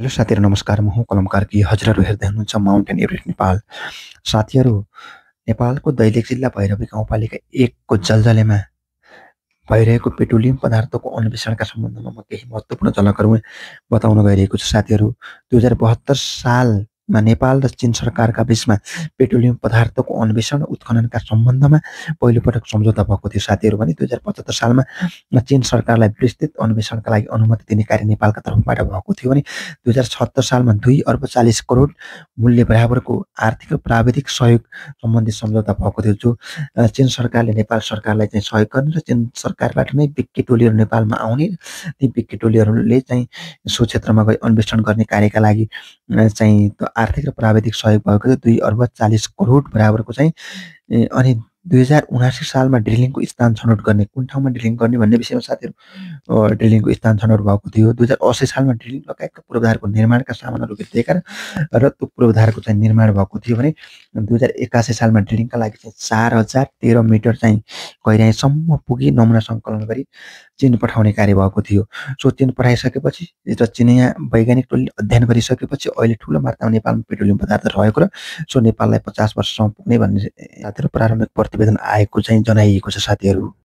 Hello साथीहरू नमस्कार। म हुँ कलमकारकी। हजुरहरू हेर्दै हुनुहुन्छ माउन्टेन एभरेस्ट नेपाल। साथीहरू, नेपालको दैलेख जिल्ला भैरवी गाउँपालिका 1 को जलजलेमा भइरहेको पेट्रोलियम पदार्थको अन्वेषणका सम्बन्धमा म केही महत्त्वपूर्ण झलकहरू बताउन गइरहेको छु। साथीहरू, 2072 सालमा नेपाल र चीन सरकारका बीचमा पेट्रोलियम पदार्थको अन्वेषण उत्खननका सम्बन्धमा पहिलोपटक सम्झौता भएको थियो। साथीहरू, भने 2075 सालमा चीन सरकारलाई विस्तृत अन्वेषणका लागि अनुमति दिने कार्य नेपालका तर्फबाट भएको थियो भने 2076 सालमा 2 अर्ब 40 करोड मूल्य बराबरको आर्थिक र प्राविधिक सहयोग सम्बन्धी सम्झौता भएको थियो, जो चीन सरकारले नेपाल सरकारलाई चाहिँ सहयोग गर्ने र चीन सरकारबाट नै विज्ञ टोलीहरू नेपालमा आउने, ती विज्ञ टोलीहरूले चाहिँ सो क्षेत्रमा गई अन्वेषण गर्ने कार्यका लागि चाहिँ आर्थिक र प्राविधिक सहयोग भएको थियो। 2 अर्ब 40 करोड बराबरको चाहिँ अनि 2079 सालमा ड्रिलिङको स्थान छनौट गर्ने, कुन ठाउँमा ड्रिलिङ गर्ने भन्ने विषयमा साथीहरू ड्रिलिङको स्थान छनौट भएको थियो। 2080 सालमा ड्रिलिङ लगायतका पूर्वाधारको निर्माणका सामानहरू भेटिएका र त्यो पूर्वाधारको चाहिँ निर्माण भएको थियो भने 2081 सालमा ड्रिलिङका लागि चाहिँ 4013 मिटर चाहिँ गहिराइसम्म पुगी नमुना सङ्कलन गरी चीन पठाउने कार्य भएको थियो। सो चीन पठाइसकेपछि र चिनियाँ वैज्ञानिक टोलीले अध्ययन गरिसकेपछि अहिले ठुलो मात्रामा नेपालमा पेट्रोलियम पदार्थ रहेको र सो नेपाललाई 50 वर्षसम्म पुग्ने भन्ने साथीहरू प्रारम्भिक प्रतिवेदन आएको चाहिँ जनाइएको छ। साथीहरू,